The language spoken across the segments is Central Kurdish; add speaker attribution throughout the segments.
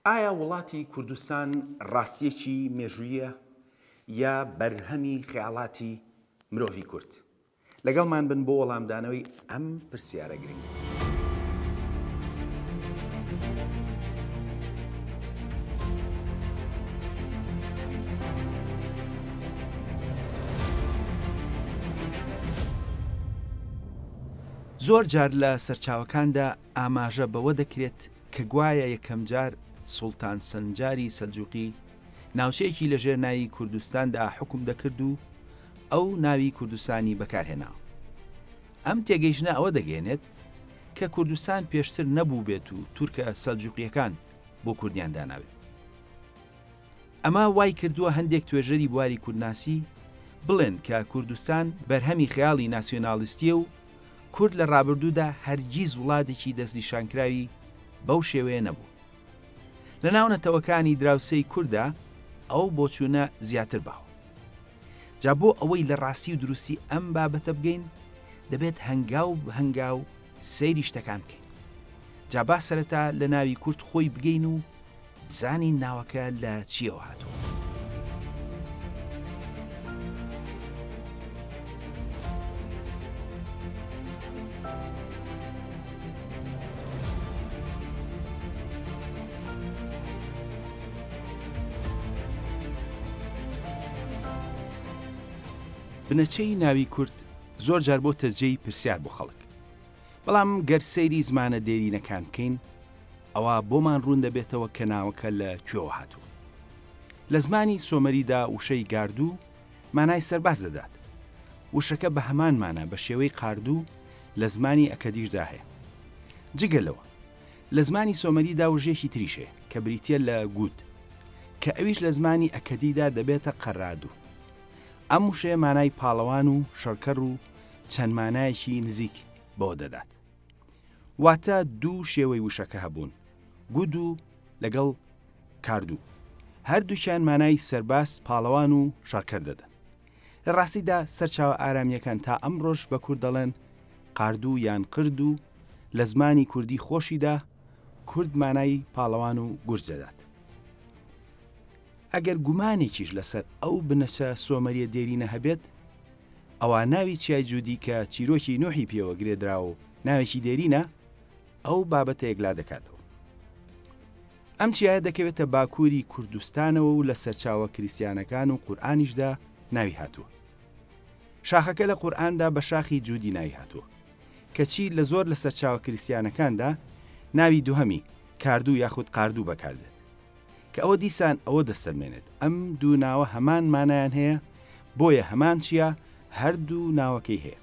Speaker 1: ئایا وڵاتی کوردستان ڕاستییەکی مێژوویە یا بەرهەمی خەیاڵاتی مرۆڤی کورد؟ لەگەڵمان بن بۆ وەڵامدانەوەی ئەم پرسیارە گرنگە. زۆر جار لە سەرچاوەکاندا ئاماژە بەوە دەکرێت کە گوایە یەکەمجار سوڵتان سەنجاری سەلجوقی ناوچەیەکی لەژێر ناوی کوردستاندا حوکم دەکرد و ئەو ناوی کوردستانی بەکارهێناوە. ئەم تێگەیشتنە ئەوە دەگەیەنێت کە کوردستان پێشتر نەبووبێت و تورکە سەلجوقییەکان بۆ کوردیان دانابێت. ئەمە وای کردووە هەندێک توێژەری بواری کوردناسی بڵێن کە کوردستان بەرهەمی خەیاڵی ناسیۆنالیستییە و کورد لە ڕابردوودا هەرگیز وڵاتێکی دەستنیشانکراوی بەو شێوەیە نەبووە. لە ناو نەتەوەکانی دراوسێی کورددا ئەو بۆچوونە زیاتر باوە. جا بۆ ئەوەی لە ڕاستی و دروستی ئەم بابەتە بگەین، دەبێت هەنگاو بە هەنگاو سەیری شتەکان بکەین. جا با سەرەتا لە ناوی کورد خۆی بگەین و بزانین ناوەکە لە چییەوە هاتووە. بنەچەی ناوی کورد زۆر جار بۆتە جێی پرسیار بۆ خەڵک. بەڵام گەر سەیری زمانە دێرینەکان بکەین، ئەوا بۆمان ڕوون دەبێتەوە کە ناوەکە لە کوێوە هاتووە. لە زمانی سۆمەریدا وشەی گاردوو مانای سەرباز دەدات. وشەکە بە هەمان مانا بە شێوەی قاردوو لە زمانی ئەکەدیشدا هەیە. جگە لەوە، لە زمانی سۆمەریدا وشەیەکی تریش هەیە کە بریتییە لە گوود، کە ئەویش لە زمانی ئەکەدیدا دەبێتە قەرادوو. ئەم وشەیە مانای پاڵەوان و شەڕکەر و چەند مانایەکی نزیک بەوە دەدات. واتە دوو شێوەی وشەکە هەبوون، گود و لەگەڵ کاردوو. هەردووکیان مانای سەرباز، پاڵەوان و شەڕکەر دەدەن. لە ڕاستیدا سەرچاوە ئارامییەکان تا ئەمڕۆش بە کورد دەڵێن قاردوو یان قردوو، لە زمانی کوردی خۆشیدا کورد مانای پاڵەوان و گورج دەدات. ئەگەر گومانێکیش لەسەر ئەو بنەچە سۆمەرییە دێرینە هەبێت، ئەوا ناوی چیای جودی کە چیرۆکی نوحی پێوە گرێدراوە و ناوێکی دێرینە، ئەو بابەتە یەکلا دەکاتەوە. ئەم چیایە دەکەوێتە باکووری کوردستانەوە و لە سەرچاوە کریستیانەکان و قورئانیشدا ناوی هاتووە. شاخەکە لە قورئاندا بە شاخی جودی ناوی هاتووە. کەچی لە زۆر لە سەرچاوە کریستیانەکاندا ناوی دووهەمی، کاردوو یاخود قاردوو بەکاردێت. کە ئەوە دیسان ئەوە دەسەلمێنێت ئەم دوو ناوە هەمان مانایان هەیە، بۆیە هەمان چیا هەردوو ناوەکەی هەیە.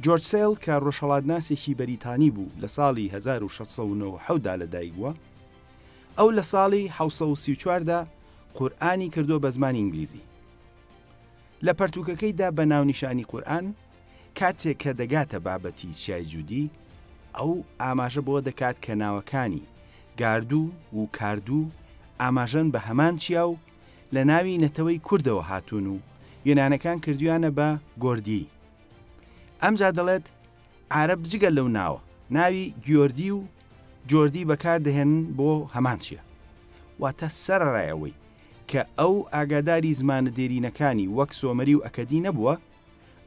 Speaker 1: جۆرج سێل کە ڕۆژهەڵاتناسێکی بەریتانی بوو لە ساڵی 1697 دا لەدایک بووە، ئەو لە ساڵی 734 دا قورئانی کردووە بە زمانی ئینگلیزی. لە پەرتووکەکەیدا بە ناونیشانی قورئان، کاتێک کە دەگاتە بابەتی چیای جودی، ئەو ئاماژە بەوە دەکات کە ناوەکانی، گاردوو، و، کاردوو، ئاماژەن بە هەمان چیا و لە ناوی نەتەوەی کوردەوە هاتوون و یۆنانەکان کردوویانە بە گۆردیی. ئەمجا دەڵێت، عارەب جگە لەو ناوە، ناوی گیۆردی و جۆردی بەکار دەهێنن بۆ هەمان چیا. واتە سەرەڕای ئەوەی کە ئەو ئاگاداری زمانە دێرینەکانی وەک سۆمەری و ئەکەدی نەبووە،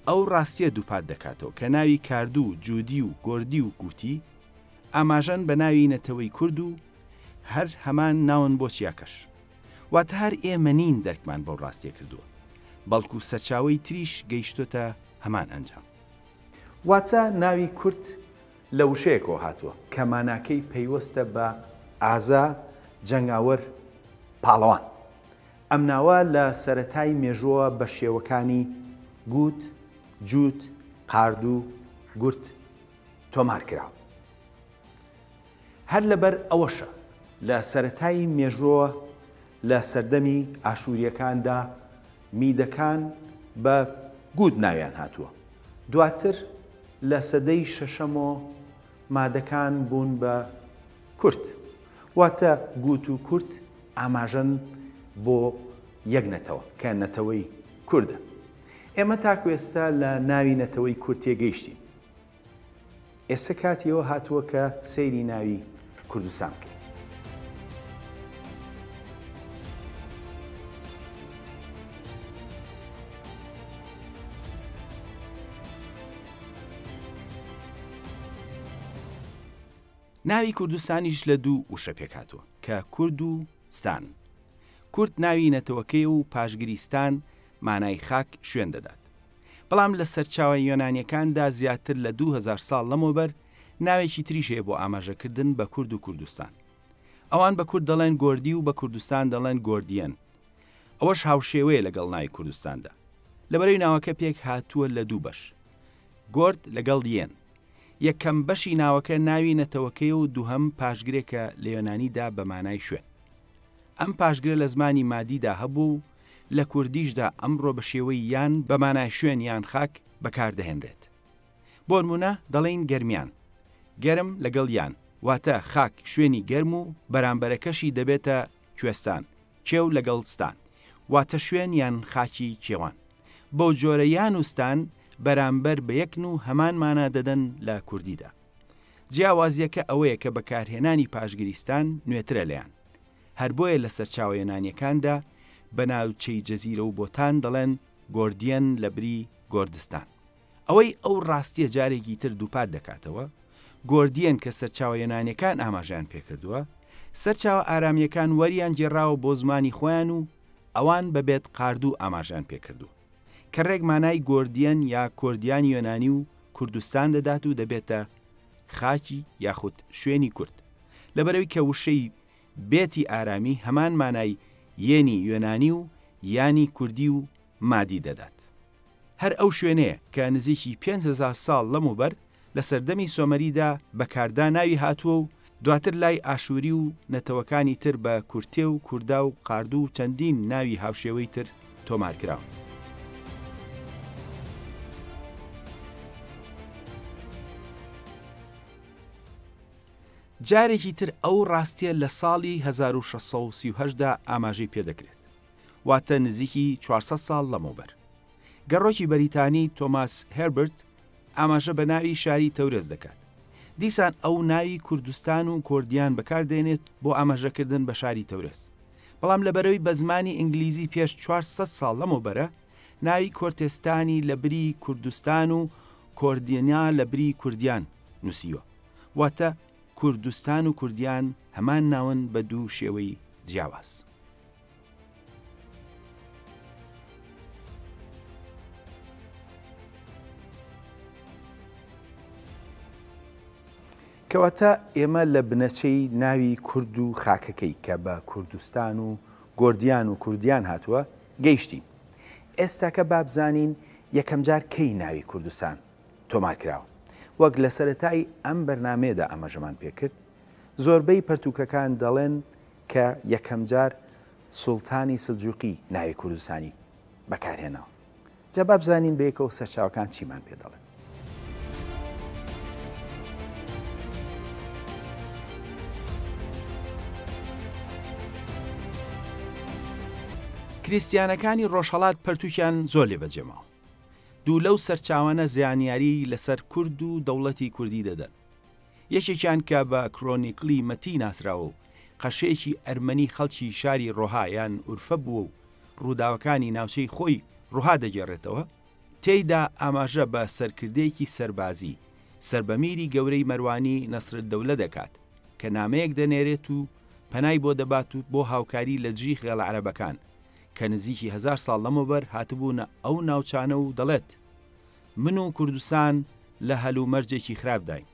Speaker 1: ئەو ڕاستییە دووپات دەکاتەوە کە ناوی کاردو و جودی و گۆردی و گوتی ئاماژەن بە ناوی نەتەوەی کورد و هەر هەمان ناون بۆ چیاکەش. واتە هەر ئێمە نین دەرکمان بەو ڕاستییە کردووە، بەڵکو سەرچاوەی تریش گەیشتۆتە هەمان ئەنجام. واتە ناوی کورد لە وشەیەکەوە هاتووە کە ماناکەی پەیوەستە بە ئازا، جەنگاوەر، پاڵەوان. ئەم ناوە لە سەرەتای مێژووەوە بە شێوەکانی، گووت، جووت، قاردوو، گورت، تۆمار کراوە. هەر لەبەر ئەوەشە لە سەرەتای مێژووەوە لە سەردەمی ئاشوورییەکاندا میدەکان بە گووت ناویان هاتووە. دواتر لە سەدەی شەشەمەوە مادەکان بوون بە کورد. واتە گووت و کورد ئاماژەن بۆ یەک نەتەوە کە نەتەوەی کوردە. ئێمە تاکو ئێستا لە ناوی نەتەوەی کورد تێگەیشتین. ئێستا کاتی ئەوە هاتووە کە سەیری ناوی کوردستان بکەین. ناوی کوردستانیش لە دوو وشە پێکهاتووە کە کورد و ستان. کورد ناوی نەتەوەکەیە و پاشگری ستان مانای خاک شوێن دەدات. بەڵام لە سەرچاوە یۆنانیەکاندا زیاتر لە 2000 ساڵ لەمەوبەر ناوێکی تریش هەیە بۆ ئاماژەکردن بە کورد و کوردستان. ئەوان بە کورد دەڵێن گۆردی و بە کوردستان دەڵێن گۆردیەن. ئەوەش هاوشێوەیە لەگەڵ ناوی کوردستاندا. لەبەرەوی ناوەکە پێک هاتووە لە دوو بەش. گۆرد لەگەڵ یەن. یەکەم بەشی ناوەکە ناوی نەتەوەکەیە و دووهەم پاشگرێکە لە یۆنانیدا بە مانای شوێن. ئەم پاشگرە لە زمانی مادیدا هەبووە و لە کوردیشدا ئەمڕۆ بە شێوەی یان بە مانای شوێن یان خاک بەکار دەهێنرێت. بۆنموونە دەڵێین گەرمیان. گەرم لەگەڵ یان، واتە خاک شوێنی گەرم و بەرامبەرەکەشی دەبێتە کوێستان، کێو لەگەڵ ستان، واتە شوێن یان خاکی کێوان. بەو جۆرە یان و ستان بەرامبەر بە یەکن و هەمان مانا دەدەن لە کوردیدا. جیاوازییەکە ئەوەیە کە بەکارهێنانی پاشگری ستان نوێترە لە یان. هەر بۆیە لە سەرچاوە یۆنانییەکاندا بە ناوچەی جەزیرە و بۆتان دەڵێن گۆردیەن لە بری گۆردستان. ئەوەی ئەو ڕاستییە جارێکی تر دووپات دەکاتەوە، گۆردیەن کە سەرچاوە یۆنانییەکان ئاماژەیان پێکردووە، سەرچاوە ئارامییەکان وەریان گێڕاوە بۆ زمانی خۆیان و ئەوان بە بێت قاردوو ئاماژەیان پێکردووە. کە ڕێک مانای گۆردیەن یا کۆردیانی یۆنانی و کوردستان دەدات و دەبێتە خاکی یاخود شوێنی کورد. لەبەرئەوی کە وشەی بێتی ئارامی هەمان مانای یێنی یۆنانی و یانی کوردی و مادی دەدات. هەر ئەو شوێنەیە کە نزیکی 5000 ساڵ لەمەوبەر لە سەردەمی سۆمەریدا بە کاردا ناوی هاتووە و دواتر لای ئاشووری و نەتەوەکانی تر بە کورتێ و کوردا و قاردوو و چەندین ناوی هاوشێوەی تر تۆمار کراون. جارێکی تر ئەو ڕاستییە لە ساڵی 1638 دا ئاماژەی پێ دەکرێت، واتە نزیکی 400 ساڵ لەمەوبەر. گەڕۆکی بەریتانی تۆماس هێربرت ئاماژە بە ناوی شاری تەورێز دەکات. دیسان ئەو ناوی کوردستان و کۆردیان بەکار دێنێت بۆ ئاماژەکردن بە شاری تەورێز. بەڵام لەبەرئەوەی بە زمانی ئینگلیزی پێش 400 ساڵ لەمەوبەرە، ناوی کۆرتێستانی لە بری کوردستان و کۆردینا لە بری کوردیان نووسیوە. واتە کوردستان و کوردیان هەمان ناون بە دوو شێوەی جیاواز. کەواتە ئێمە لە بنەچەی ناوی کورد و خاکەکەی کە بە کوردستان و گۆردیان و کوردیان هاتووە گەیشتین. ئێستاکە با بزانین یەکەمجار کەی ناوی کوردستان تۆمار کراوە. وەک لە سەرەتای ئەم بەرنامەیەدا ئاماژەمان پێکرد، زۆربەی پەرتووکەکان دەڵێن کە یەکەمجار سوڵتانی سلجوقی ناوی کوردستانی بەکارهێناوە. جا با بزانین بەیەکەوە سەرچاوەکان چیمان پێ دەڵێن. کریستیانەکانی ڕۆژهەڵات پەرتووکیان زۆر لێ بەجێماوە. دوو لەو سەرچاوانە زیانیاری لەسەر کورد و دەوڵەتی کوردی دەدەن. یەکێکیان کە بە کرۆنیکلی مەتی ناسراوە و قەشەیەکی ئەرمەنی خەڵکی شاری ڕۆها یان ئورفە بووە و ڕووداوەکانی ناوچەی خۆی ڕوها دەگێڕێتەوە، تێیدا ئاماژە بە سەرکردەیەکی سەربازی سەر بە میری گەورەی مەروانی نەسرالدەولە دەکات کە نامەیەک دەنێرێت و پەنای بۆ دەبات و بۆ هاوکاری لە دژی خێڵە عەرەبەکان کە نزیکی هەزار ساڵ لەمەوبەر هاتبوونە ئەو ناوچانە و دەڵێت من و کوردستان لە هەلومەرجێکی خراپداین.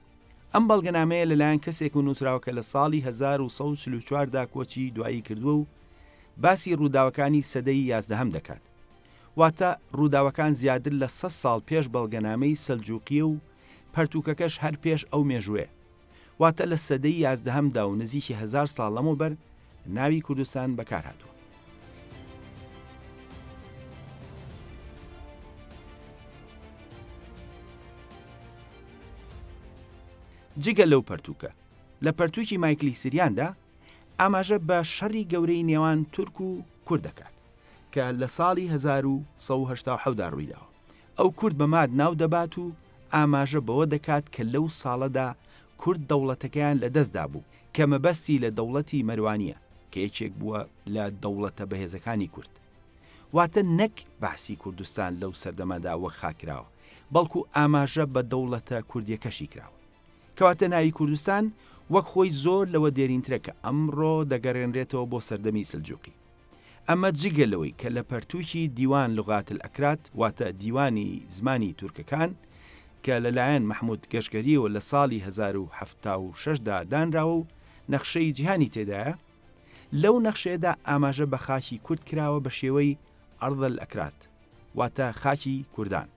Speaker 1: ئەم بەڵگەنامەیە لەلایەن کەسێکەوە نووسراوە کە لە ساڵی 1144 دا کۆچی دوایی کردووە و باسی ڕووداوەکانی سەدەی یازدەهەم دەکات. واتە ڕووداوەکان زیادر لە سەد ساڵ پێش بەڵگەنامەی سەلجوقییە و پەرتووکەکەش هەر پێش ئەو مێژووەیە. واتە لە سەدەی یازدەهەمدا و نزیکی هەزار ساڵ لەمەوبەر ناوی کوردستان بەکار هاتووە. جگە لەو پەرتووکە، لە پەرتووکی مایکلی سریاندا ئاماژە بە شەڕی گەورەی نێوان تورک و کورد دەکات کە لە ساڵی 1187 دا ڕوویداوە. ئەو کورد بە ماد ناو دەبات و ئاماژە بەوە دەکات کە لەو ساڵەدا کورد دەوڵەتەکەیان لە دەست دابوو کە مەبەستی لە دەوڵەتی مەروانییە کە یەکێک بووە لە دەوڵەتە بەهێزەکانی کورد. واتە نەک باسی کوردستان لەو سەردەمەدا وەک خاک کراوە، بەڵکو ئاماژە بە دەوڵەتە کوردیەکەشی کراوە. کەواتە ناوی کوردستان وەک خۆی زۆر لەوە دێرینترە کە ئەمڕۆ دەگەڕێنرێتەوە بۆ سەردەمی سلجوقی. ئەمە جگە لەوەی کە لە پەرتووکی دیوان لغات الاکراد واتە دیوانی زمانی تورکەکان کە لەلایەن مەحمود گەشگەریەوە لە ساڵی 1076 دا دانراوە و نەخشەی جیهانی تێدایە، لەو نەخشەیەدا ئاماژە بە خاکی کورد کراوە بە شێوەی ارض الاکراد واتە خاکی کوردان.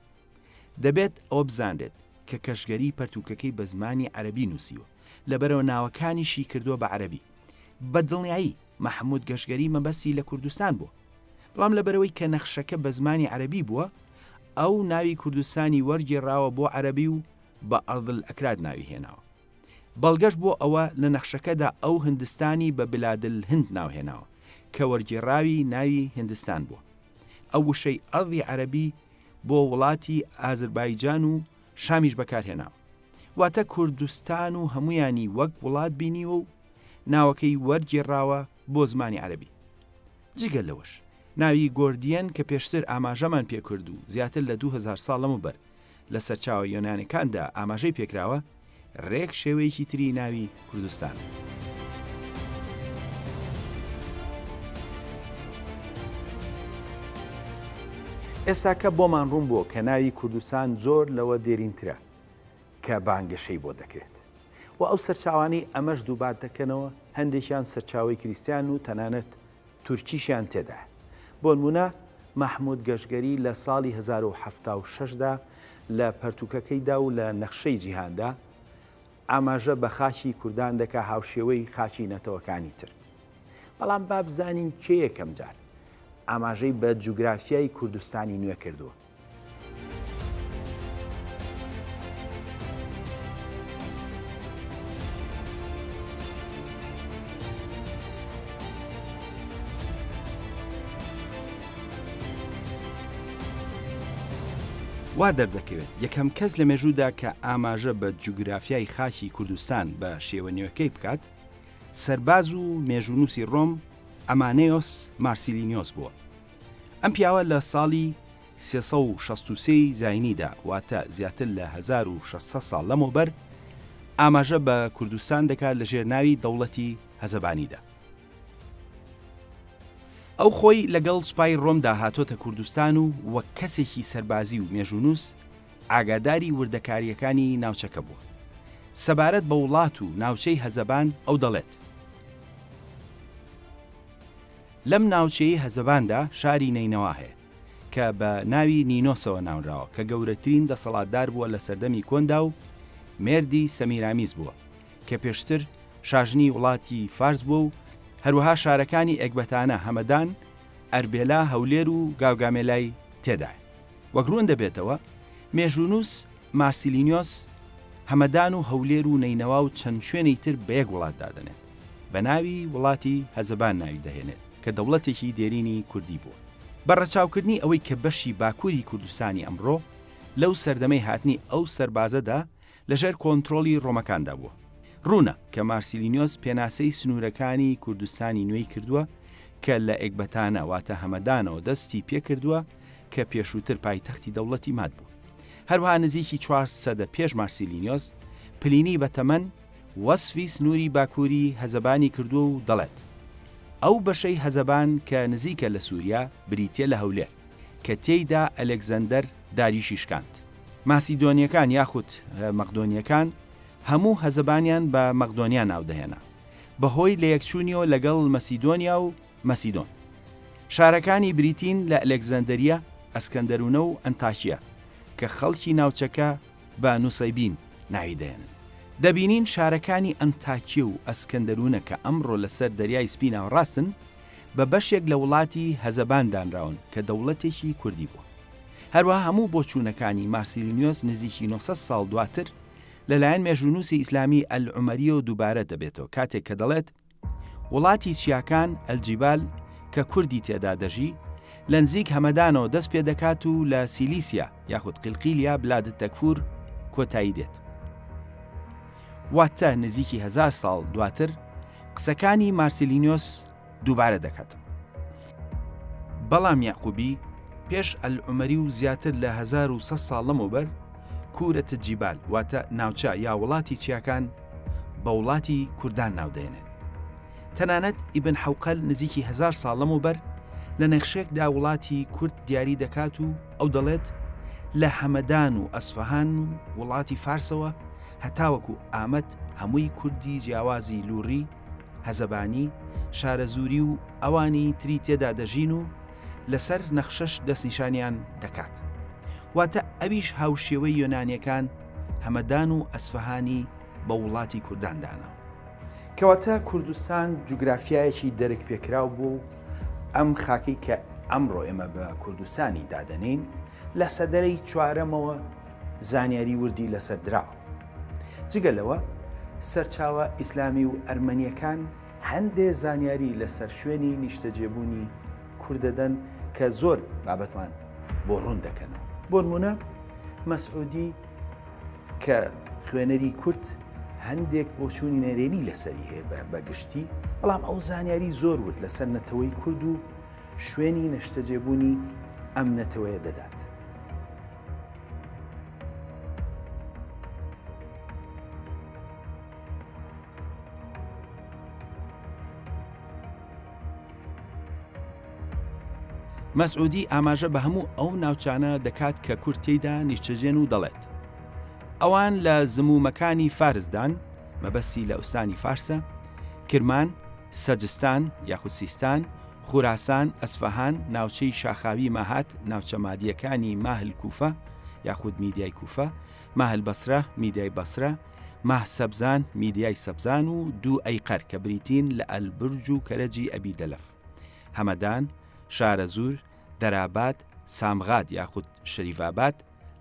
Speaker 1: دەبێت ئەوە بزانرێت کە کەشگەری پەرتووکەکەی بە زمانی عەرەبی نووسیوە، لەبەرئەوە ناوەکانیشی کردووە بە عەرەبی. بە دڵنیایی مەحمود گەشگەری مەبەستی لە کوردستان بووە، بەڵام لەبەرئەوەی کە نەخشەکە بە زمانی عەرەبی بووە، ئەو ناوی کوردستانی وەرگێڕاوە بۆ عەرەبی و بە ارض الاکراد ناوی هێناوە. بەڵگەش بۆ ئەوە لە نەخشەکەدا ئەو هندستانی بە بلاد الهند ناو هێناوە کە وەرگێڕاوی ناوی هندستان بووە. ئەو وشەی ئەرضی عەرەبی بۆ وڵاتی ئازربایجان و شامیش بەکار هێناوە. واتە کوردستان و هەموویانی وەک وڵات بینیوە و ناوەکەی وەرگێڕاوە بۆ زمانی عەرەبی. جگە لەوەش ناوی گۆردیەن کە پێشتر ئاماژەمان پێکرد و زیاتر لە 2000 ساڵ لەمەوبەر لە سەرچاوە یۆنانەکاندا ئاماژەی پێکراوە، رێک شێوەیەکی تری ناوی کوردستانە. ئێستاکە بۆمان ڕوون بووە کە ناوی کوردستان زۆر لەوە دێرینترە کە بانگەشەی بۆ دەکرێت و ئەو سەرچاوانەی ئەمەش دووبات دەکەنەوە هەندێکیان سەرچاوەی کریستیان و تەنانەت تورکیشیان تێدایە. بۆنموونە مەحموود گەشگەری لە ساڵی 1076 دا لە پەرتووکەکەیدا و لە نەخشەی جیهاندا ئاماژە بە خاکی کوردان دەکا هاوشێوەی خاکی نەتەوەکانی تر. بەڵام با بزانین کێ یەکەم جار ئاماژەی بە جوگرافیای کوردستانی نوێ کردووە. وا دەردەکەوێت یەکەم کەس لە مێژوودا کە ئاماژە بە جوگرافیای خاکی کوردستان بە شێوە نوێکەی بکات، سەرباز و مێژوونووسی ڕۆم ئەمانێۆس مارسیلینیۆس بووە. ئەم پیاوە لە ساڵی 363 ی زاینیدا واتە زیاتر لە 1600 ساڵ لەمەوبەر ئاماژە بە کوردستان دەکات لەژێر ناوی دەوڵەتی هەزەبانیدا. ئەو خۆی لەگەڵ سوپای ڕۆمدا هاتۆتە کوردستان و وەک کەسێکی سەربازی و مێژوونووس ئاگاداری وردەکارییەکانی ناوچەکە بووە. سەبارەت بە وڵات و ناوچەی هەزەبان ئەو دەڵێت، لەم ناوچەی هەزەباندا شاری نەینەوا هەیە کە بە ناوی نینۆسەوە ناونراوە کە گەورەترین دەسەڵاتدار بووە لە سەردەمی کۆندا و مێردی سەمیرامیس بووە کە پێشتر شاژنی وڵاتی فارس بووە و هەروەها شارەکانی ئێکبەتانە، هەمەدان، ئەربێلا، هەولێر و گاوگامێلای تێدایە. وەک ڕوون دەبێتەوە، مێژوونووس مارسیلینیۆس هەمەدان و هەولێر و نەینەوا و چەند شوێنی تر بە یەک وڵات دادەنێت، بە ناوی وڵاتی هەزەبان ناوی دەهێنێت کە دەوڵەتێکی دێرینی کوردی بووە. بە ڕەچاوکردنی ئەوەی کە بەشی باکووری کوردستانی ئەمڕۆ لەو سەردەمەی هاتنی ئەو سەربازەدا لەژێر کۆنترۆڵی ڕۆمەکاندا بووە. ڕوونە کە مارسیلینۆس پێناسەی سنوورەکانی کوردستانی نوێی کردووە کە لە ئێکبەتانە واتە هەمەدانەوە دەستی پێکردووە کە پێشووتر پایتەختی دەوڵەتی ماد بوو. هەروەها نزیکی چوار سەدە پێش مارسیلینیۆس، پلینی بەتەمەن وەسفی سنووری باکووری هەزەبانی کردووە و دەڵێت، ئەو بەشەی هەزەبان کە نزیکە لە سووریا بریتییە لە هەولێر کە تێیدا ئەلێکزەندەر داریوشی شکاند. ماسیدۆنییەکان یاخود مەقدۆنییەکان هەموو هەزەبانیان بە مەقدۆنیا ناودەهێنا بەهۆی لەیەکچوونیەوە لەگەڵ مەسیدۆنیا و مەسیدۆن. شارەکانی بریتین لە ئەلێکزەندەریە، ئەسکەندەرونە و ئەنتاکیە کە خەڵکی ناوچەکە بە نوسەیبین ناوی دەهێنن. دەبینین شارەکانی ئەنتاکیە و ئەسکەندەرونە کە ئەمڕۆ لەسەر دەریای سپی ناوەڕاستن بە بەشێک لە وڵاتی هەزەبان دانراون کە دەوڵەتێکی کوردی بووە. هەروەها هەموو بۆچوونەکانی مارسیلینیۆس نزیکی 900 ساڵ دواتر لەلایەن مێژوونووسی ئیسلامی ئەلعومەرییەوە دووبارە دەبێتەوە کاتێک کە دەڵێت، وڵاتی چیاکان، الجبال، کە کوردی تێدا دەژی، لەنزیک هەمەدانەوە دەست پێ دەکات و لە سیلیسیا یاخود قیلقیلیا بلاد التکفور کۆتایی دێت. واتە نزیکی هەزار ساڵ دواتر قسەکانی مارسیلینیۆس دووبارە دەکاتەوە. بەڵام یەعقوبی پێش ئەلعومەری و زیاتر لە 1100 ساڵ لەمەوبەر کورە الجبال واتە ناوچە یا وڵاتی چیاکان بە وڵاتی کوردان ناودەێنێت. تەنانەت ئیبن حەوقەل نزیکی هەزار ساڵ لەمەوبەر لە نەخشێکدا وڵاتی کورد دیاری دەکات و ئەو دەڵێت لە هەمەدان و ئەسفەهان و وڵاتی فارسەوە هەتاوەکو ئامەد هەمووی کوردی جیاوازی لوڕی، هەزەبانی، شارەزووری و ئەوانی تری تێدا دەژین و لەسەر نەخشەش دەستنیشانیان دەکات. واتە ئەویش هاوشێوەی یۆنانیەکان هەمەدان و ئەسفەهانی بە وڵاتی کوردان دانا. کەواتە کوردستان جوگرافیایەکی دەرک پێکراو بوو و ئەم خاکەی کە ئەمڕۆ ئێمە بە کوردستانی دادەنێین لە سەدەی چوارەمەوە زانیاری وردی لەسەر دراوە. جگە لەوە سەرچاوە ئیسلامی و ئەرمەنیەکان هەندێ زانیاری لەسەر شوێنی نیشتەجێبوونی کورد دەدەن کە زۆر بابەتمان بۆ ڕوون دەکەنەوە. بۆنمونە مەسعودی کە خوێنەری کورد هەندێک بۆچوونی نەرێنی لەسەری هەیە بە گشتی، بەڵام ئەو زانیاری زۆر ورد لەسەر نەتەوەی کورد و شوێنی نەشتەجێبوونی ئەم نەتەوەیە دەدات. مەسعودی ئاماژە بە هەموو ئەو ناوچانە دەکات کە کورد تێیدا نیشتەجێن و دەڵێت، ئەوان لە زمومەکانی فارسدان، مەبەستی لە ئوستانی فارسە، کرمان، سەجستان یاخود سیستان، خوراسان، ئەسفەهان، ناوچەی شاخاوی ماهات، ناوچە مادییەکانی ماهل کوفە یاخود میدیای کوفە، ماهل بەسرە، میدیای بەسرە، ماه سەبزان، میدیای سەبزان و دوو ئەیقەر کە بریتین لە ئەلبرج و کەرەجی ئەبی دەلەف، هەمەدان، شارەزوور، دەراباد، سامغاد یاخود شەریفئاباد،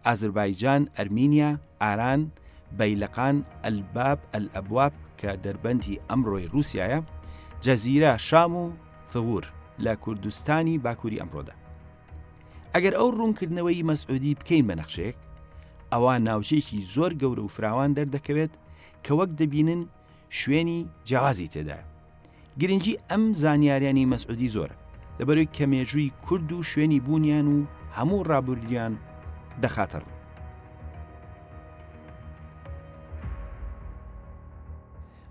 Speaker 1: ئازربایجان، ئەرمینیا، ئاران، بەیلەقان، ئەلباب، الابواب، کە دەربەندی ئەمڕۆی ڕووسیایە، جەزیرە، شام و ثغور لە کوردستانی باکووری ئەمڕۆدا. ئەگەر ئەو ڕوونکردنەوەی مەسعودی بکەین بە نەخشەیەک، ئەوا ناوچەیەکی زۆر گەورە و فراوان دەردەکەوێت کە وەک دەبینن شوێنی جیاوازی تێدایە. گرنگی ئەم زانیاریانی مەسعودی زۆرە، لەبەرەوەی کە مێژووی کورد و شوێنی بوونیان و هەموو ڕابوردویان دەخاتە ڕوو.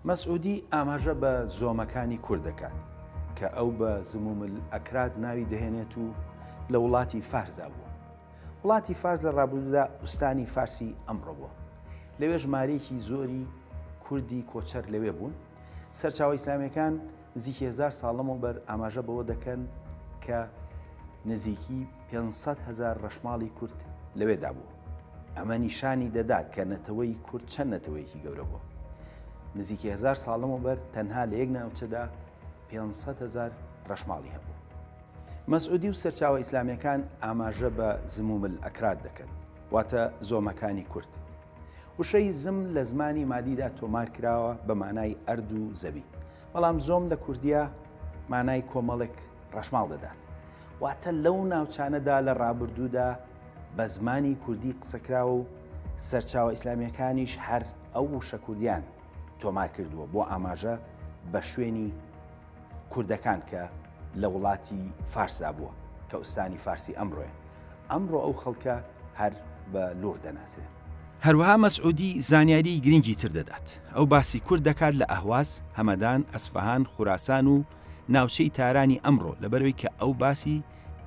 Speaker 1: مەسعودی ئاماژە بە زۆمەکانی کورد دەکات کە ئەو بە زموم الاکراد ناوی دەهێنێت و لە وڵاتی فارسدا بووە. وڵاتی فارس لە ڕابردوودا ئوستانی فارسی ئەمڕۆ بووە. لەوێ ژمارەیەکی زۆری کوردی کۆچەر لەوێ بوون. سەرچاوە ئیسلامیەکان نزیکی هەزار ساڵ لەمەوبەر ئاماژە بەوە دەکەن کە نزیکی 500 هەزار ڕەشماڵی کورد لەوێدا بووە. ئەمە نیشانی دەدات کە نەتەوەی کورد چەند نەتەوەیەکی گەورە بووە. نزیکی هەزار ساڵ لەمەوبەر تەنها لە یەک ناوچەدا 500 هەزار ڕەشماڵی هەبوو. مەسعودی و سەرچاوە ئیسلامیەکان ئاماژە بە زموم الاکراد دەکەن، واتە زۆمەکانی کورد. وشەی زم لە زمانی مادیدا تۆمار کراوە بە مانای ئەرد و زەوی، بەڵام زۆم لە کوردیا مانای کۆمەڵێک ڕەشماڵ دەدات. واتە لەو ناوچانەدا لە ڕابردوودا بە زمانی کوردی قسە کراوە و سەرچاوە ئیسلامییەکانیش هەر ئەو وشە کوردیان تۆمار کردووە بۆ ئاماژە بە شوێنی کوردەکان کە لە وڵاتی فارسدا بووە کە ئوستانی فارسی ئەمڕۆیە. ئەمڕۆ ئەو خەڵکە هەر بە لوڕ دەناسرێن. هەروەها مەسعودی زانیاریی گرنگی تر دەدات. ئەو باسی کورد دەکات لە ئەهواز، هەمەدان، ئەسفەهان، خوراسان و ناوچەی تارانی ئەمڕۆ لەبەرئەوەی کە ئەو باسی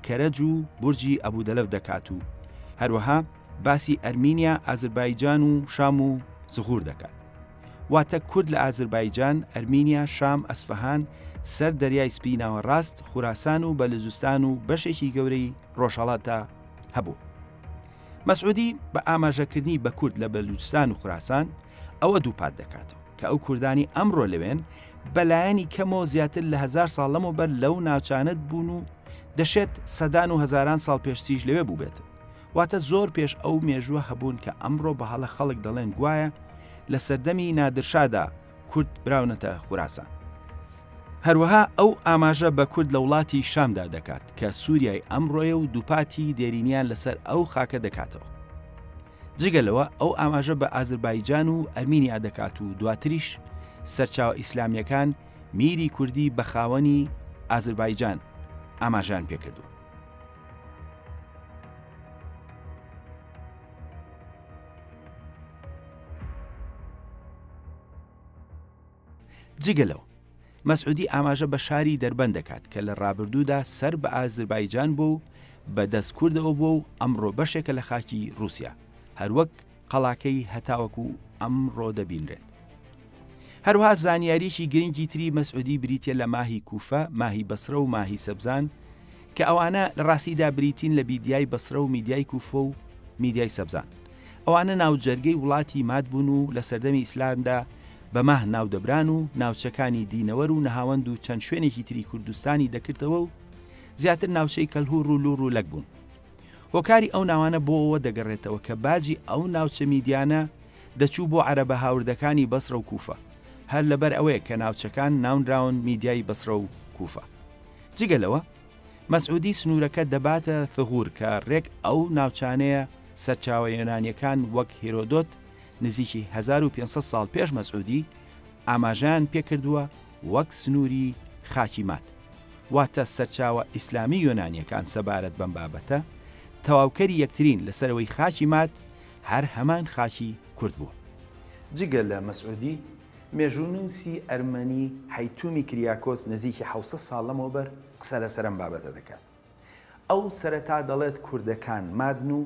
Speaker 1: کەرەج و بورجی ئەبودەلەف دەکات و هەروەها باسی ئەرمینیا، ئازربایجان و شام و زغور دەکات. واتە کورد لە ئازربایجان، ئەرمینیا، شام، ئەسفەهان، سەر دەریای سپی ناوەڕاست، خوراسان و بەلوجستان و بەشێکی گەورەی ڕۆژهەڵاتدا هەبوو. مەسعودی بە ئاماژەکردنی بە کورد لە بەلوجستان و خوراسان ئەوە دووپات دەکاتەوە کە ئەو کوردانی ئەمڕۆ لەوێن بەلایەنی کەمەوە زیاتر لە هەزار ساڵ لەمەوبەر لەو ناوچانەت بوون و دەشێت سەدان و هەزاران ساڵ پێشتریش لەوێ بووبێتن. واتە زۆر پێش ئەو مێژووە هەبوون کە ئەمڕۆ بە هەڵە خەڵک دەڵێن گوایە لە سەردەمی نادرشادا کورد براونەتە خوراسان. هەروەها ئەو ئاماژە بە کورد لە وڵاتی شامدا دەکات کە سووریای ئەمڕۆیە و دووپاتی دێرینیان لەسەر ئەو خاکە دەکاتەوە. جگە لەوە ئەو ئاماژە بە ئازربایجان و ئەرمینیا دەکات و دواتریش سەرچاوە ئیسلامییەکان میری کوردی بە خاوەنی ئازربایجان ئاماژەیان پێکردووە. جگە لەوە، مەسعودی ئاماژە بە شاری دەربەند دەکات کە لە ڕابردوودا سەر بە ئازربایجان بووە و بە دەست کوردەوە بووە و ئەمڕۆ بەشێکە لە خاکی ڕووسیا، هەروەک قەڵاکەی هەتاوەکو ئەمڕۆ دەبینرێت. هەروەها زانیارییەکی گرنگی تری مەسعودی بریتیە لە ماهی کوفە، ماهی بەسرە و ماهی سەبزان کە ئەوانە لە ڕاستیدا بریتین لە بیدیای بەسرە و میدیای کوفە و میدیای سەبزان. ئەوانە ناوجەرگەی وڵاتی ماد بوون و لە سەردەمی ئیسلامدا بە ماه ناودەبران و ناوچەکانی دینەوەر و نەهاوەند و چەند شوێنێکی تری کوردستانی دەکردەوە و زیاتر ناوچەی کەلهوڕ و لوڕ و لەک بوون. هۆکاری ئەو ناوانە بۆ ئەوە دەگەڕێتەوە کە باجی ئەو ناوچە میدیانە دەچوو بۆ عەرەبە هاوردەکانی بەسرە و کوفە، هەر لەبەر ئەوەیە کە ناوچەکان ناونراون میدیای بەسرە و کوفە. جگە لەوە، مەسعودی سنوورەکە دەباتە ثغور کە ڕێک ئەو ناوچانەیە سەرچاوە یۆنانیەکان وەک هێرۆدۆت نزیکی 1500 ساڵ پێش مەسعودی ئاماژەیان پێکردووە وەک سنووری خاکی ماد. واتە سەرچاوە ئیسلامی یۆنانیەکان سەبارەت بەم بابەتە تەواوکەری یەکترین لەسەرەوەی خاکی ماد هەر هەمان خاکی کورد بووە. جگە لە مەسعودی، مێژوونووسی ئەرمەنی حەیتومی کریاکۆس نزیکی 700 ساڵ لەمەوبەر قسە لەسەر ئەم بابەتە دەکات. ئەو سەرەتا دەڵێت کوردەکان مادن و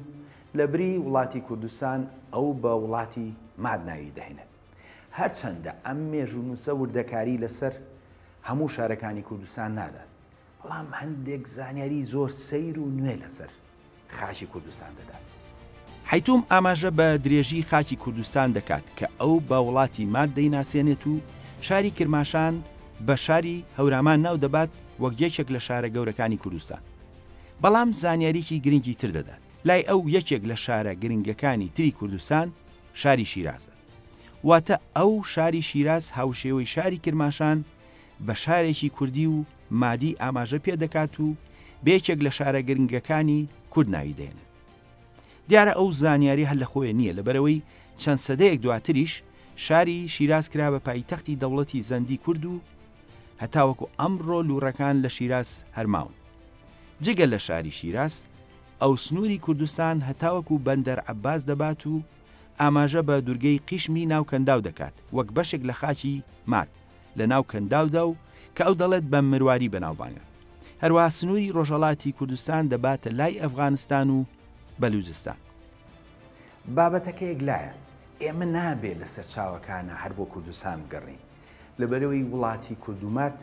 Speaker 1: لەبری وڵاتی کوردستان ئەو بە وڵاتی ماد ناوی دەهێنێت. هەرچەندە ئەم مێژوونووسە وردەکاری لەسەر هەموو شارەکانی کوردستان نادات، بەڵام هەندێک زانیاری زۆر سەیر و نوێ لەسەر خاکی کوردستان دەدات. حەیتوم ئاماژە بە درێژی خاکی کوردستان دەکات کە ئەو بە وڵاتی ماد دەیناسێنێت و شاری کرماشان بە شاری هەورامان ناو دەبات وەک یەکێک لە شارە گەورەکانی کوردستان. بەڵام زانیاریی گرنگی تر دەدات. لای ئەو یەکێک لە شارە گرنگەکانی تری کوردستان شاری شیرازە. واتە ئەو شاری شیراز هاوشێوەی شاری کرماشان بە شارێکی کوردی و مادی ئاماژە پێ دەکات و بە یەکێک لە شارە گرنگەکانی کورد ناوی دەهێنێت. دیارە ئەو زانیاری هەر لە خۆیە نییە لەبەرئەوەی چەند سەدەیەک دواتریش شاری شیراز کرا بە پایتەختی دەوڵەتی زەندی کورد و هەتاوەکو ئەمڕۆ لوڕەکان لە شیراز هەر ماون. جگە لە شاری شیراز ئەو سنووری کوردستان هەتاوەکو بەندەر عەباس دەبات و ئاماژە بە دورگەی قیشمی ناو کەنداو دەکات وەک بەشێک لە خاکی ماد لە ناو کەنداودا و کە ئەو دەڵێت بە مرواری بەناوبانگە. هەروەها سنووری ڕۆژهەڵاتی کوردستان دەباتە لای ئەفغانستان و بەلوجستان. بابەتەکە یەکلایە، ئێمە نابێ لە سەرچاوەکانا هەر بۆ کوردستان بگەڕێین، لەبەرئەوەی وڵاتی کورد و ماد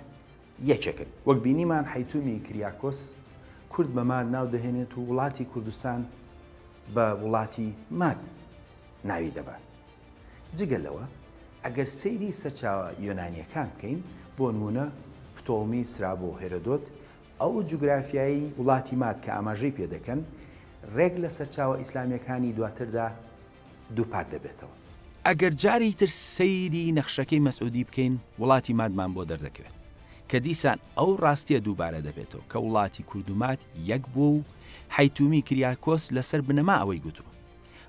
Speaker 1: یەکێکن. وەک بینیمان حەیتومی کریاکۆس کورد بە ماد ناو دەهێنێت و وڵاتی کوردستان بە وڵاتی ماد ناوی دەبات. جگە لەوە ئەگەر سەیری سەرچاوە یۆنانییەکان بکەین، بۆ نموونە پتۆڵمی، سرابۆ و هێرۆدۆت، ئەو جوگرافیایەی وڵاتی ماد کە ئاماژەی پێ دەکەن، ڕێک لە سەرچاوە ئیسلامییەکانی دواتردا دووپات دەبێتەوە. ئەگەر جارێکی تر سەیری نەخشەکەی مەسعودی بکەین، وڵاتی مادمان بۆ دەردەکەوێت، کە دیسان ئەو ڕاستییە دووبارە دەبێتەوە کە وڵاتی کورد و ماد یەک بووە و حەیتومی کریاکۆس لەسەر بنەما ئەوەی گوتووە.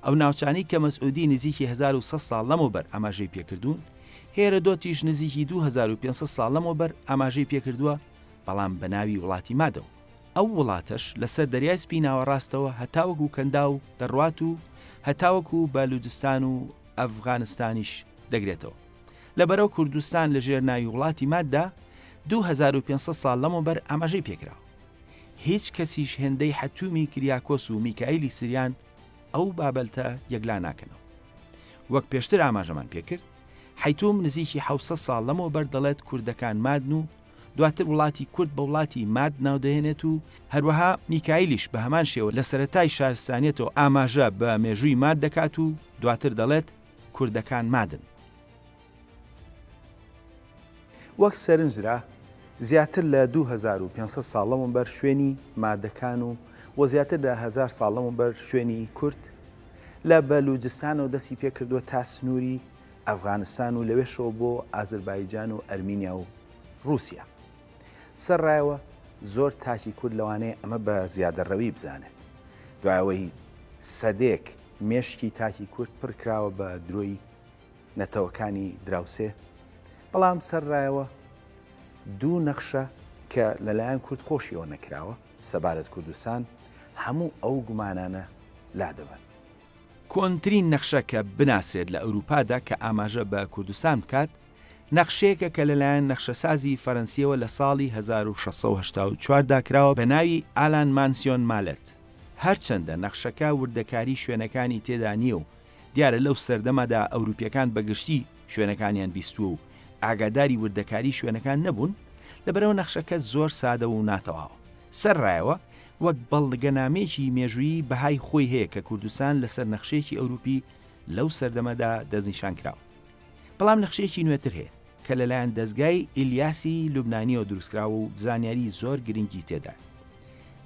Speaker 1: ئەو ناوچانەی کە مەسعودی نزیکی 1100 ساڵ لەمەوبەر ئاماژەی پێکردوون، هێرۆدۆتیش نزیکی 2500 ساڵ لەمەوبەر ئاماژەی پێکردووە، بەڵام بە ناوی وڵاتی مادەوە. ئەو وڵاتەش لەسەر دەریای سپی ناوەڕاستەوە هەتاوەکو کەنداو دەڕوات و هەتاوەکو بەلوجستان و ئەفغانستانیش دەگرێتەوە. لەبەرئەو کوردستان لەژێر ناوی وڵاتی ماددا 2500 ساڵ لەمەوبەر ئاماژەی پێکراوە. هیچ کەسیش هێندەی حەتومی کریاکۆس و میکایلی سریان ئەو بابەلتە یەکلا ناکەنەوە. وەک پێشتر ئاماژەمان پێکرد، حەیتوم نزیکی 700 ساڵ لەمەوبەر دەڵێت کوردەکان مادن و دواتر وڵاتی کورد بە وڵاتی ماد ناودەهێنێت و هەروەها میکایلیش بە هەمان شێوە لە سەرەتای شارستانیەتەوە ئاماژە بە مێژووی ماد دەکات و دواتر دەڵێت کوردەکان مادن. وەک سەرنجدرا، زیاتر لە 2500 ساڵ لەمەوبەر شوێنی مادەکان و و زیاتر لە هەزار ساڵ لەمەوبەر شوێنی کورد لە بەلوجستانەوە دەستی پێکردووە تا سنووری ئەفغانستان و لەوێشەوە بۆ ئازربایجان و ئەرمینیا و ڕووسیا. سەرڕایەوە زۆر تاکی کورد لەوانەیە ئەمە بە زیادەڕەوی بزانێت. دوای ئەوەی سەدەیەک مێشکی تاکی کورد پڕ کراوە بە درۆی نەتەوەکانی دراوسێ، بەڵام سەرڕایەوە دوو نەخشە کە لەلایەن کورد خۆشیەوە نەکراوە سەبارەت کوردستان هەموو ئەو گومانانە لادەبەن. کۆنترین نەخشە کە بناسرێت لە ئەوروپادا کە ئاماژە بە کوردستان بکات، نەخشەیەکە کە لەلایەن نەخشەسازی فەرەنسییەوە لە ساڵی 1684 دا کراوە بە ناوی ئالان مانسیۆن مالێت. هەرچەندە نەخشەکە وردەکاری شوێنەکانی تێدا نییە و دیارە لەو سەردەمەدا ئەوروپییەکان بە گشتی شوێنەکانیان بیستووە و ئاگاداری وردەکاری شوێنەکان نەبوون، لەبەرئەوە نەخشەکە زۆر سادە و ناتەواوە. سەرڕایەوە وەک بەڵگەنامەیەکی مێژوویی بەهای خۆی هەیە کە کوردستان لەسەر نەخشەیەکی ئەوروپی لەو سەردەمەدا دەستنیشان کراوە. بەڵام نەخشەیەکی نوێتر هەیە کە لەلایەن دەزگای ئیلیاسی لوبنانیەوە دروستکراوە و زانیاری زۆر گرنگی تێدایە.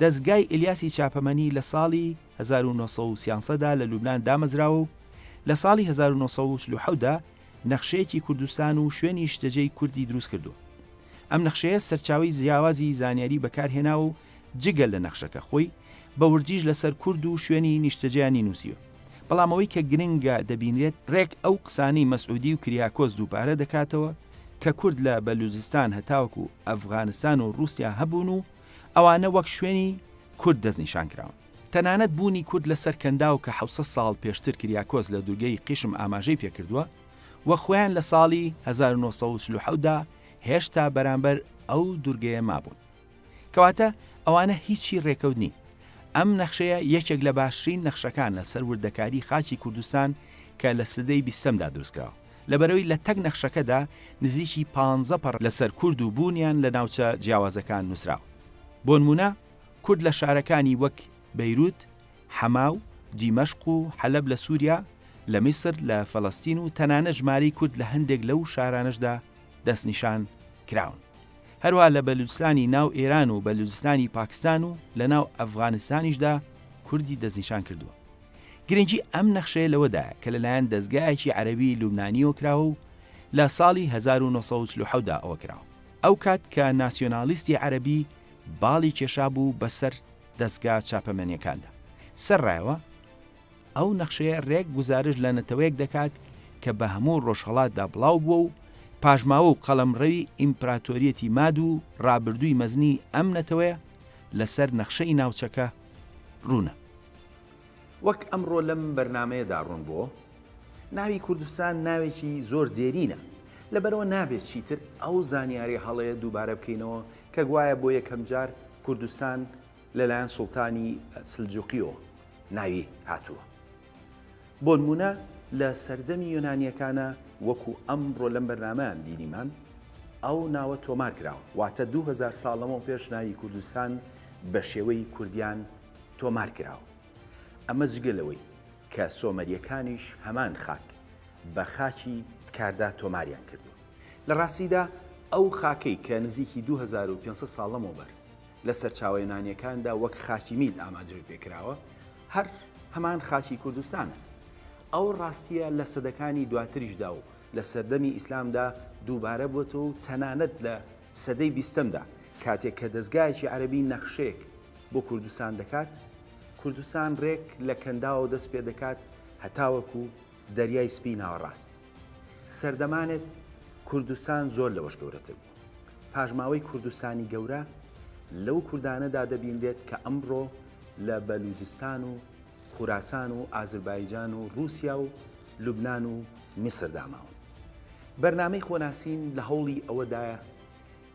Speaker 1: دەزگای ئیلیاسی چاپەمەنی لە ساڵی 1913 دا لە لوبنان دامەزراوە و لە ساڵی 1947 دا نەخشەیەکی کوردستان و شوێنی نیشتەجێی کوردی دروست کردووە. ئەم نەخشەیە سەرچاوەی جیاوازی زانیاری بەکارهێناوە و جگە لە نەخشەکە خۆی، بە وردیش لەسەر کورد و شوێنی نیشتەجێیانی نووسیوە. بەڵام ئەوەی کە گرنگە دەبینرێت ڕێک ئەو قسانەی مەسعودی و کریاکۆس دووبارە دەکاتەوە کە کورد لە بەلوجستان هەتاوەکو ئەفغانستان و ڕووسیا هەبوون و ئەوانە وەک شوێنی کورد دەستنیشان کراون. تەنانەت بوونی کورد لەسەر کەنداو کە 700 ساڵ پێشتر کریاکۆس لە دورگەی قیشم ئاماژەی پێکردووە وەک خۆیان لە ساڵی 1947 دا هێشتا بەرامبەر ئەو دورگەیە مابوون. کەواتە ئەوانە هیچی ڕێکەوت نین. ئەم نەخشەیە یەکێک لە باشترین نەخشەکانە سەر وردەکاری خاکی کوردستان کە لە سدەی بیستەمدا دروستکراوە. لەبەرئەوەی لە تەک نەخشەکەدا نزیکی پانزە پەڕ لەسەر کورد و بوونیان لە ناوچە جیاوازەکان نووسراوە. بۆنموونە کورد لە شارەکانی وەک بەیروت، حەما و دیمەشق و حەلەب لە سووریا، لە میسر، لە فەلەستین و تەنانەت ژمارەی کورد لە هەندێک لەو شارانەشدا دەستنیشان کراون. هەروەها لە بەلوجستانی ناو ئێران و بەلوجستانی پاکستان و لە ناو ئەفغانستانیشدا کوردی دەستنیشان کردووە. گرنگی ئەم نەخشەیە لەوەدایە کە لەلایەن دەزگایەکی عەرەبی لوبنانییەوە کراوە و لە ساڵی 1947 دا ئەوە کراوە. ئەو کات کە ناسیۆنالیستی عەرەبی باڵی کێشابوو بەسەر دەزگا چاپەمەنییەکاندا. سەرڕایەوە، ئەو نەخشەیە رێک گوزارشت لە نەتەوەیەک دەکات کە بە هەموو رۆژهەڵاتدا بڵاو بووە و پاشماوە و قەڵەمڕەوی ئیمپراتۆریەتی ماد و رابردووی مەزنی ئەم نەتەوەیە لە سەر نەخشەی ناوچەکە روونە. وەک ئەمڕۆ لەم بەرنامەیەدا روون بۆ، ناوی کوردستان ناوێکی زۆر دێرینە، لەبەرئەوە نابێت چیتر ئەو زانیاری هەڵەیە دووبارە بکەینەوە کە گوایە بۆ یەکەمجار کوردستان لەلایەن سوڵتانی سلجوقیەوە ناوی هاتووە. بۆنمونە لە سەردەمی یۆنانیەکانا وەکو ئەمڕۆ لەم بەرنامەیان بینیمان ئەو ناوە تۆمار کراوە واتە 2000 ساڵ لەمەو پێش ناوی کوردستان بە شێوەی کوردیان تۆمار کراوە. ئەمە جگە لەوەی کە سۆمەریەکانیش هەمان خاک بە خاکی کاردا تۆماریان کردووە. لە ڕاستیدا ئەو خاکەی کە نزیکی 2500 ساڵ لەمەوبەر لە سەرچاوە یۆنانییەکاندا وەک خاکی مید ئاماژەی پێکراوە، هەر هەمان خاکی کوردستانە. ئەو ڕاستییە لە سەدەکانی دواتریشدا و لە سەردەمی ئیسلامدا دووبارە بۆتەوە و تەنانەت لە سەدەی بیستەمدا کاتێک کە دەزگایەکی عەرەبی نەخشەیەک بۆ کوردستان دەکات، کوردستان ڕێک لە کەنداوەوە دەست پێ دەکات هەتاوەکو دەریای سپی ناوەڕاست. سەردەمانێک کوردستان زۆر لەوەش گەورەتر بوو. پاشماوەی کوردستانی گەورە لەو کوردانەدا دەبینرێت کە ئەمڕۆ لە بەلوجستان و خوراسان و ئازربایجان و ڕووسیا و لوبنان و میسردا ماون. بەرنامەی خۆناسین لە هەوڵی ئەوەدایە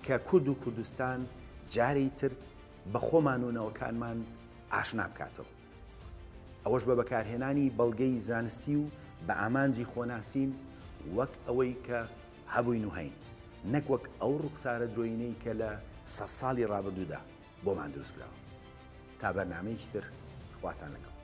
Speaker 1: کە کورد و کوردستان جارێی تر بە خۆمان و نەوەکانمان ئاشنا بکاتەوە. ئەوەش بە بەکارهێنانی بەڵگەی زانستی و بە ئامانجی خۆناسین وەک ئەوەی کە هەبووین و هەین، نەک وەک ئەو ڕوخسارە درۆینەی کە لە سەد ساڵی ڕابردوودا بۆمان دروستکراوە. تا بەرنامەیەکی تر خواتان لەگەڵ.